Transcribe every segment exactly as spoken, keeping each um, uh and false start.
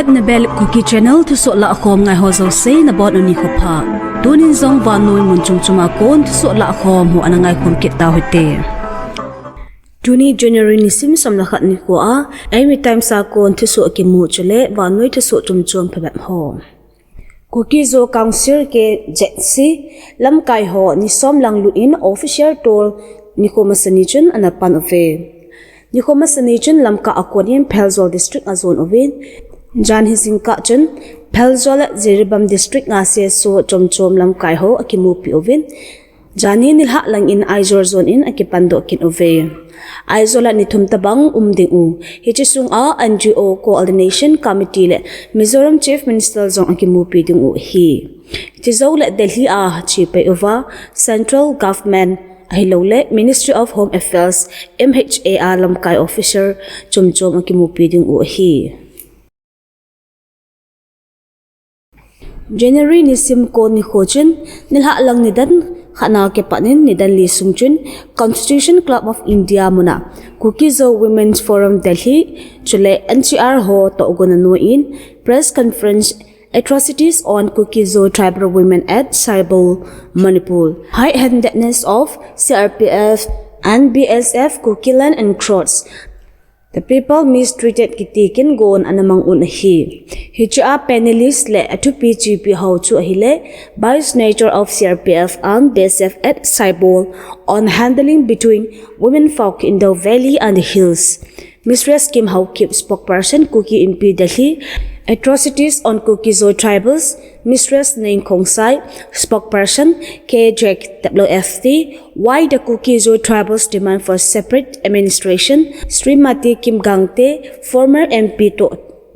Nabel Kuki Channel thusoh lahkhom ngai ho jouse nabonun nikho pha. Tunin jong vannoi mun chom chom a kon thusoh lahkhom ho ana ngaikhom kit tau hite. Tuni January nisim som le khat nikho a, Eimi Times a kon thusoh kimu chule vannoi thusoh chom chom phabep ho. Kuki-Zo Council, K Z C, lamkai ho ni som lang lut in official tour nikho masani chun ana pan uve. Nikho masani chun lamkah a konin Pherzawl District ajon uvin, janhi jingkah chun Pherzawl le Jiribam District a C S O chom chom lamkai ho akimupi uvin, janhi nilhah lang in Aizawl jon in akipan doh kit uve. Aizawl a ni thum tabang um ding u. Hiche sunga N G O Coordination Committee le Mizoram Chief Minister jong akimupi ding u ahi. Chujou le Delhi a che pei uva Central Government ahilouleh Ministry of Home Affairs, M H A, a lamkai officer chom chom akimupi ding u ahi. January nisim kon nikho chun, nilhah lang nidan khat na kipat in nidan li sung chun, Constitution Club of India muna Kuki-Zo Women's Forum Delhi chule N C R ho toh gon anoi in press conference, Atrocities on Kuki-Zo Tribal Women at Saibol, Manipur, High-Handedness of C R P F and B S F, Kuki Land Encroach, The People Mistreated kiti kin gon ana mang un ahi. Hiche a panelist le athupi chepi ho chu ahile, Vice Nature of C R P F and B S F at Saibol on handling between women folk in the valley and the hills, Mistress Kim Haokip, spokesperson Kuki Inpi Delhi, Atrocities on Kuki-Zo Tribals, Mistress Neng Khongsai, spokesperson K Z W F T, Why the Kuki-Zo Tribals Demand for Separate Administration, Srimati Kim Gangte, former M P toh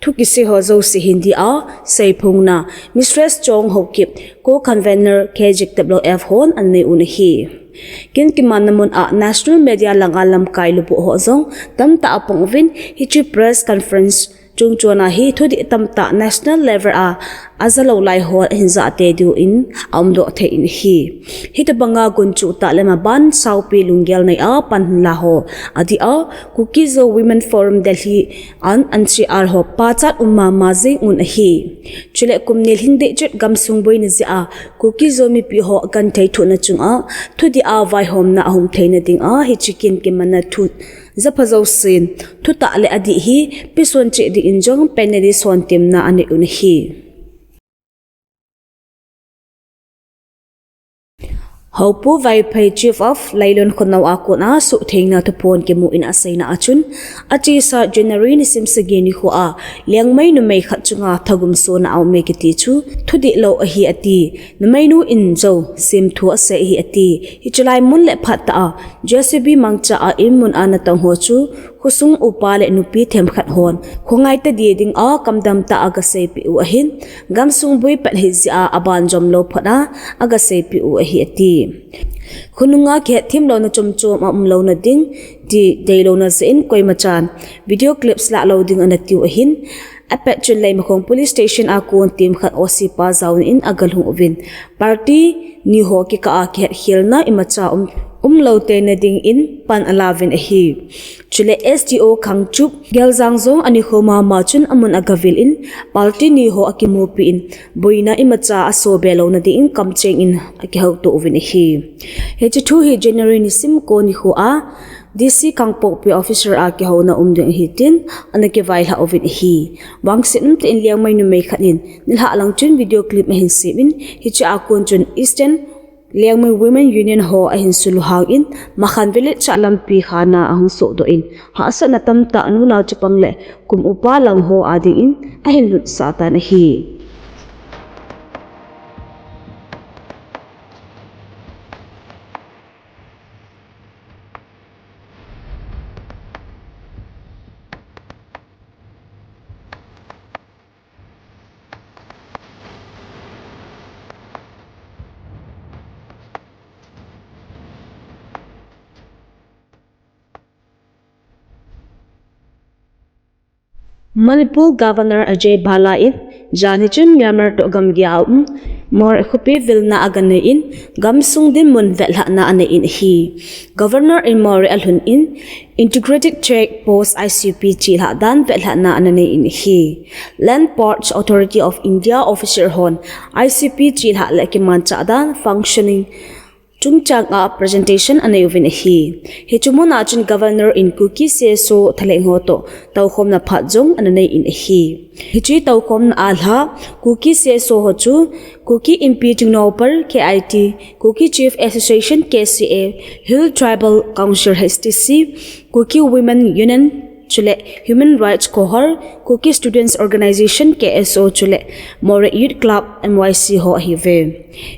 thu kisei ho jouse hin dia seiphongna, Mistress Chong Haokip, co-convener K Z W F hon anei un ahi. Kin kimanna mun a national media langa lamkai lubuh ho jong tamtah apang uvin, hiche press conference chungchon a hi thudih tamtah national level a ajalou lai ho ahin jah tei diu in aumdoh thei in ahi. Hitobanga gunchu tah le maban saupi lunggel nei a pan hung la ho adih a, Kuki-Zo Women Forum Delhi an N C R ho pachat um mama jing un ahi. Chule kum ni lhing deh chut gamsung boina jeh a Kuki-Zo mipi ho agenthei thohna chunga thudih a vaihomna ahung theina dinga hiche kin kimanna thu japha jousen thutah le adih hi peson cheh dingin jong panelist hon temna anei un ahi. Houpu Vaiphei, Chief of Lailon Khonao a kona suhthengna thuphon kimu in aseina a chun, achesa January nisim sagi nikho a Liangmai numei khat chunga thagum sona aume kiti chu thudih lou ahi ati. Numeinu in jou semthu asei ahi ati. Hiche lai mun le phat tah a J C B mangcha a in mun a natong ho chu khosung upa le nupi themkhat hon khongai tadi dinga kamdam tah a agaseipeh u ahin, gamsung boi pet hijeh a abanjom lou phat a agaseipeh u ahi ati. Khonunga kihetthem louna chomchom aumlouna ding ti deilouna jeh in koimachan video clips lah lou ding anatiu ahin, apet chun Leimakhong Police Station a kon team khat O C pa jaona in agalhung uvin, party ni ho kikah a kihetkhelna imacha um, umlou teina dingin pan alauvin ahi. Chule S D O Khangchup Geljang jong anikho mama chun amun agavil in, party ni ho akimupi in, boina imacha asobe louna dingin kamcheng in akihouto uvin ahi. Hiche thu hi January nisim ko nikho a D C Kangpokpi officer a kihouna um ding ahi tin ana kivailhah uvin ahi. Vangset umtah in Liangmai numei khat in nilhah lang chun video clip ahin sem in, hiche a kon chun Eastern Liangmai Women Union ho ahin sulhang in, Makhan Village a lampi khana ahung sohdoh in, hahsatna tamtah nunao chapang le kum upa lang ho adingin ahin lutsah tan ahi. Manipur Governor Ajay Bhalla in janhi chun Myanmar toh gamgi a um Moreh khopi vilna a ganei in, gamsung dinmun vetlhahna anei in ahi. Governor in Moreh alhun in, Integrated Check Post I C P chelhah dan vetlhahna ana nei in ahi. Land Port Authority of India officer hon I C P chelhah le kimanchah dan functioning chungchang a presentation anei uvin ahi. Hiche mun a chun Governor in Kuki C S O thalheng ho toh toukhomna phat jong ana nei in ahi. Hiche toukhomna a lha Kuki C S O ho chu Kuki Inpi Thingnopal K I T, Kuki Chief Association K C A, Hill Tribal Council H T C, Kuki Women Union, chule Human Rights Kohor, Kuki Students Organization K S O, chule Moreh Youth Club M Y C ho ahiuve.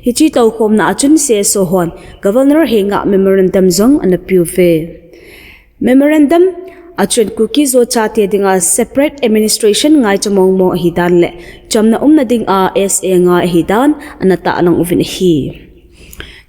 Hiche toukhomna a chun C S O hon Governor henga memorandum jong ana peuve. Memorandum a chun Kuki Zo chate dinga separate administration ngaicha mongmong ahidan le chamna umna dinga S A ngai ahidan ana tahlang uvin ahi.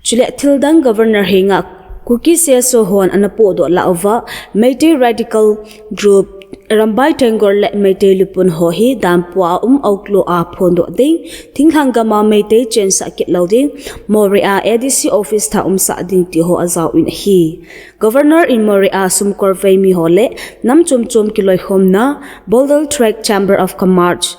Chule thildang Governor henga Kuki C S O hon ana pohdoh lah uva, Meitei radical group Arambai Tenggol le Meitei Lupon ho hi danpua a um Oklo a phondoh ding, thinglhang gam a Meitei chensah kit lou ding, Moreh a A D C office tha umsah ding ti ho ajao in ahi. Governor in Moreh a sumkolvei mi ho le nam chom chom kiloikhomna, Bodal Trek Chamber of Commerce,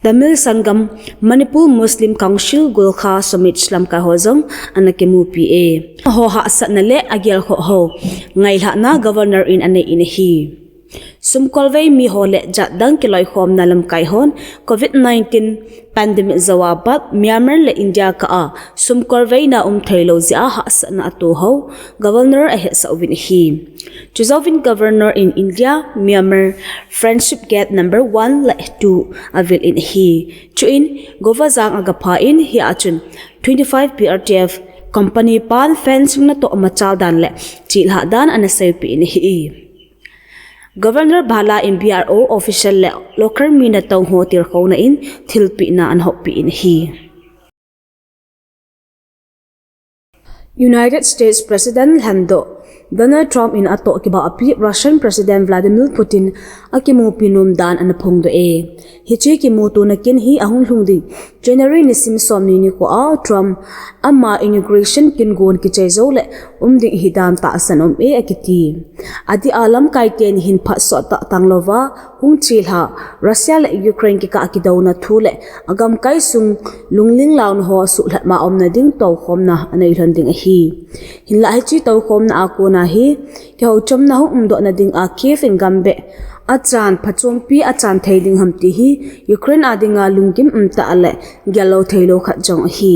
Tamil Sangam, Manipur Muslim Council, Gorkha Samaj lamkai ho jong ana kimupi e. Ho hahsatna le agelkhoh ho ngailhahna Governor in anei in ahi. Sumkolvei mi ho le jatdang kiloikhomna lamkai hon Covid nineteen pandemic jou a pat Myanmar le India kah a sumkolveina um theilou jeh a hahsatna ato ho Governor ahetsah uvin ahi. Chujouvin Governor in India, Myanmar Friendship Gate number one le two avil in ahi. Chuin Govajang agapha in hia chun twenty-five P R T F company pan fencing natoh machal dan le chelhah dan ana seipeh in ahi. Governor Bhalla in B R O official le local mi natong ho tilkhouna in thilpehna ana hoppeh in ahi. United States President lhendoh Donald Trump in atoh kibahpi Russian President Vladimir Putin akimupi nom dan ana phongdoh e. Hiche kimutona kin hi ahung lhung ding January nisim somni nikho a Trump ama inauguration kin gon kichai jou le um ding ahidan tahsan um e akiti. Adeh a lamkai teni hin phatsot tah tanglouva hung chelha Russia le Ukraine kikah kidouna thu le agamkai sung lungling launa ho suhlhat ma umna ding toukhomna anei lhon ding ahi. Hinlah hiche toukhomna a kona hi kihouchomna hung umdohna dinga Kyiv in gambeh achan phachompi achan thei ding ham ti hi Ukraine a dinga lunggim umtah le gellou theilou khat jong ahi.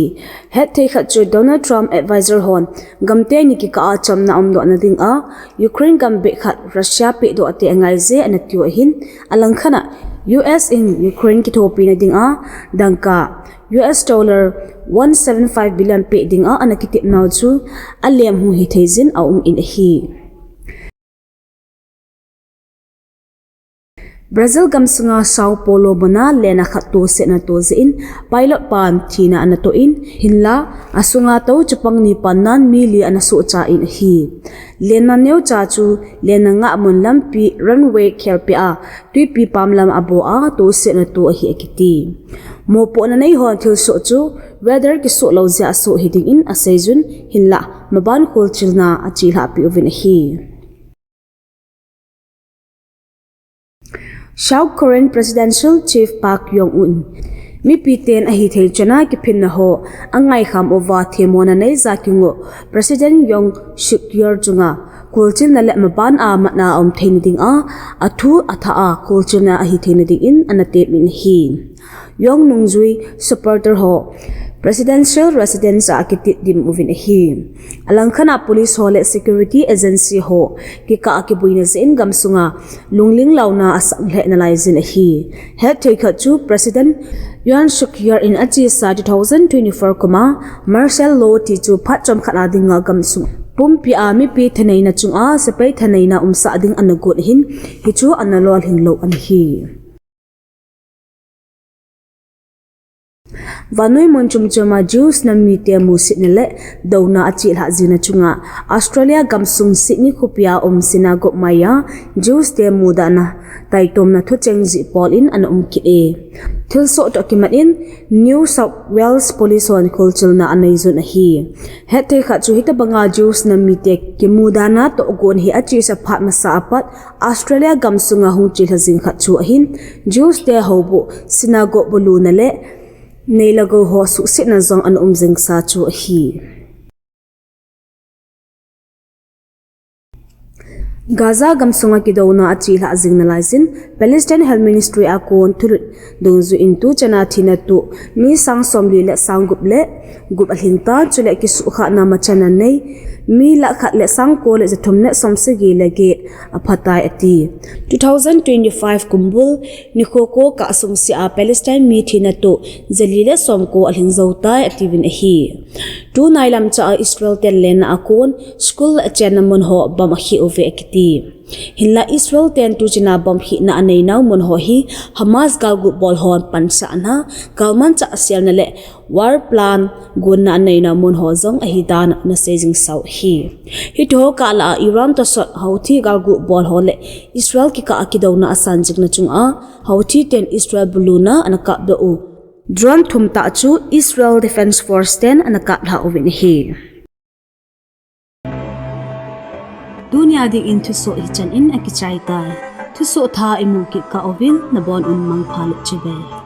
Hetthei khat chu Donald Trump advisor hon gam teni kikah a chamna umdohna dinga Ukraine gambeh khat Russia pehdoh ate angaije ana tiu ahin, alangkhat a U S in Ukraine kithopina dinga dangka U S dollar one seven five billion peh dinga ana kitepnau chu alem hung hithei jin aum in ahi. Brazil gamsunga Sao Paulo muna lenna khat tosetna tojeh in pilot pan thina ana toh in, hinla asunga tou chapang ni pannan mi li ana sohcha in ahi. Lenna neocha chu lenna ngahmun lampi runway khelpeh a twipi pam lam aboh a tosetna to ahi akiti. Mopohna neihon thilsoh chu weather kisoh lou jeh a soh hiding in aseiyun, hinla maban kholchilna achelhahpeh uvin ahi. South Korean Presidential Chief Park Yong-un, mipiten ahithei chana kiphinna ho angaikham uva themmona neija kingoh President Yoon Suk Yeol chunga kholchilna le maban a matna aum theina dinga athu athah a kholchilna ahitheina dingin ana temin ahi. Yoon nungjui supporter ho Presidential Residence a kititdim uvin ahi. Alangkhat a police ho le security agency ho kikah a kibuina jeh in gamsunga lungling launa asang lheh nalaijin ahi. Hetthei khat chu President Yoon Suk Yeol in achesa two thousand twenty-four kuma martial law tichu phat chomkhat a dinga gamsung pumpia mipi thaneina chunga sepai thaneina umsah ding ana got ahin, hichu ana lolhing lou anahi. Vannoi mun chom chom a Jews nam mite musetna le douna achelhah jingna chunga Australia gamsung Sydney khopia um synagogue maiya Jews te mudahna taitomna thucheng jih pol in ana um kit e. Thilsoh toh kimat in New South Wales Police hon kholchilna anei jun ahi. Hetthei khat chu hitobanga Jews nam mite kimudana tohgon hi achesa phat masa apat Australia gamsunga hung chelha jing khat chu ahin, Jews te houbuh synagogue buluna le neilagou ho suhsetna jong ana um jingsa chu ahi. Gaza gamsunga kidouna achelhah jing nalaiyin, Palestine Health Ministry a kon thulut dungjuiyin tuchana thina toh mi sang somli le sang gup le gup alhingtan, chule kisuhkhahna machana nei mi lakh khat le sang ko le jathum le somsagi le get aphatai ati. Two thousand twenty-five kumbul nikho ko kah sungsea Palestine mi thina toh jali le somko alhing joutai atiuvin ahi. Tunailam cha a Israel ten lenna a kon school achenna mun ho bomb akhih uve akiti. Hinla Israel ten tuchana bomb khihna aneinau mun ho hi Hamas galguh bol hon pansahna, galmanchah selna le war plan gonna aneinau mun ho jong ahidan ana sei jingsa u ahi. Hitiho kah lah a Iran tosot Houthi galguh bol ho le Israel kikah a kidouna asan jingna chunga Houthi ten Israel buluna ana kapdoh u drone thum tah chu Israel Defense Force ten ana kaplhah uvin ahi. Tunia dingin thusoh hichan in akichaitai. Thusoh thah imu kit kah uvin nabon un mangpha le chibai.